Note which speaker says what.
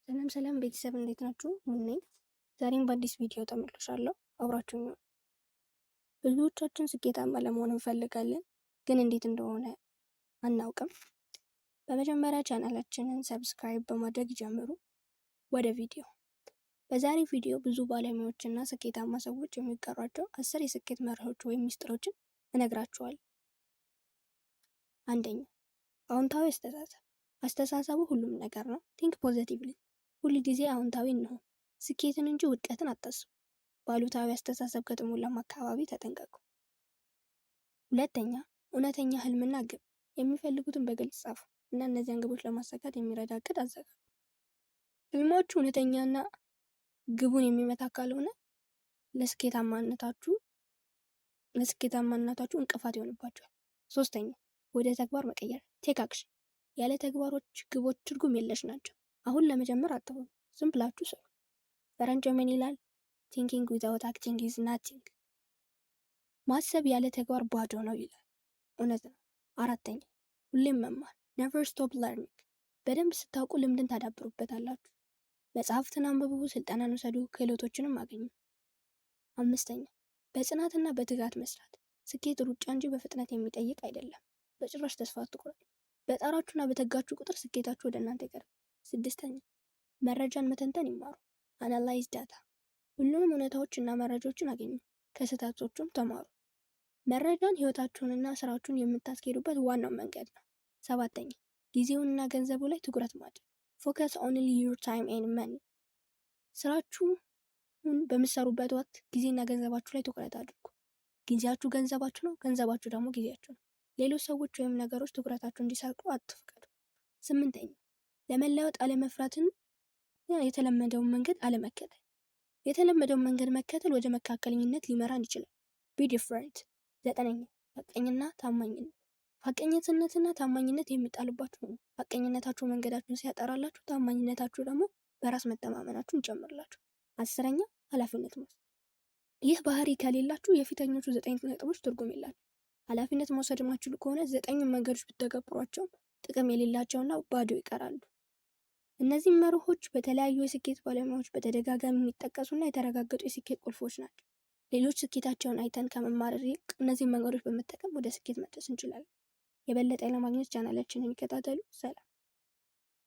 Speaker 1: ሰላም ሰላም ቤተሰብ፣ እንዴት ናችሁ? ሙን ነኝ። ዛሬም በአዲስ ቪዲዮ ተመልሻለሁ። አብራችሁኝ ነው። ብዙዎቻችን ስኬታማ ለመሆን እንፈልጋለን፣ ግን እንዴት እንደሆነ አናውቅም። በመጀመሪያ ቻናላችንን subscribe በማድረግ ይጀምሩ። ወደ ቪዲዮ። በዛሬው ቪዲዮ ብዙ ባለሙያዎች እና ስኬታማ ሰዎች የሚጋሯቸው 10 የስኬት መርሆች ወይም ሚስጥሮችን እነግራችኋለሁ። አንደኛ፣ አዎንታዊ አስተሳሰብ። አስተሳሰቡ ሁሉም ነገር ነው። Think positively። ሁል ጊዜ አዎንታዊ እንሁን። ስኬትን እንጂ ውድቀትን አታስቡ። በአሉታዊ አስተሳሰብ ከተሞላም አካባቢ ተጠንቀቁ። ሁለተኛ፣ እውነተኛ ህልምና ግብ። የሚፈልጉትን በግልጽ ጻፉ እና እነዚያን ግቦች ለማሳካት የሚረዳ እቅድ አዘጋጁ። ህልማችሁ እውነተኛና ግቡን የሚመታ ካልሆነ ለስኬታማነታችሁ እንቅፋት ይሆንባችኋል። ሶስተኛ፣ ወደ ተግባር መቀየር፣ take action። ያለ ተግባሮች ግቦች ትርጉም የለሽ ናቸው። አሁን ለመጀመር አትፍሩ፣ ዝም ብላችሁ ስሩ። ፈረንጆ ምን ይላል? "Thinking without acting is nothing።" ማሰብ ያለ ተግባር ባዶ ነው ይላል። እውነት ነው። አራተኛ፣ ሁሌም መማር፣ never stop learning። በደንብ ስታውቁ ልምድን ታዳብሩበታላችሁ። መጽሐፍትን አንብቡ፣ ስልጠናን ውሰዱ፣ ክህሎቶችንም አግኙ። አምስተኛ፣ በጽናትና በትጋት መስራት። ስኬት ሩጫ እንጂ በፍጥነት የሚጠይቅ አይደለም። በጭራሽ ተስፋ አትቁረጡ። በጣራችሁና በተጋችሁ ቁጥር ስኬታችሁ ወደ እናንተ ይቀርባል። ስድስተኛ፣ መረጃን መተንተን ይማሩ። Analyze data። ሁሉንም እውነታዎች እና መረጃዎችን አግኙ፣ ከስህተቶቹም ተማሩ። መረጃን ህይወታችሁንና ስራችሁን የምታስኬዱበት ዋናው መንገድ ነው። ሰባተኛ፣ ጊዜውንና ገንዘቡ ላይ ትኩረት ማድረግ። Focus only your time and money። ስራችሁን በምትሰሩበት ወቅት ጊዜና ገንዘባችሁ ላይ ትኩረት አድርጉ። ጊዜያችሁ ገንዘባችሁ ነው፣ ገንዘባችሁ ደግሞ ጊዜያችሁ ነው። ሌሎች ሰዎች ወይም ነገሮች ትኩረታችሁ እንዲሰርቁ አትፍቀዱ። ስምንተኛ፣ ለመለወጥ አለመፍራትን፣ የተለመደውን መንገድ አለመከተል። የተለመደውን መንገድ መከተል ወደ መካከለኝነት ሊመራን ይችላል። Be different። ዘጠነኛ፣ ሀቀኝና ታማኝነት። ሀቀኝነትና ታማኝነት የሚጣልባችሁ ነው። ሀቀኝነታችሁ መንገዳችሁን ሲያጠራላችሁ፣ ታማኝነታችሁ ደግሞ በራስ መተማመናችሁን ይጨምርላችሁ። 10ኛ፣ ኃላፊነት መውሰድ። ይህ ባህሪ ከሌላችሁ የፊተኞቹ ዘጠኝ ነጥቦች ትርጉም የላቸውም። ኃላፊነት መውሰድ የማትችሉ ከሆነ ዘጠኙን መንገዶች ብትተገብሯቸው ጥቅም የሌላቸውና ባዶ ይቀራሉ። እነዚህም መርሆች በተለያዩ የስኬት ባለሙያዎች በተደጋጋሚ የሚጠቀሱና የተረጋገጡ የስኬት ቁልፎች ናቸው። ሌሎች ስኬታቸውን አይተን ከመማረር ይልቅ እነዚህን መንገዶች በመጠቀም ወደ ስኬት መድረስ እንችላለን። የበለጠ ለማግኘት ቻናላችንን ይከታተሉ። ሰላም።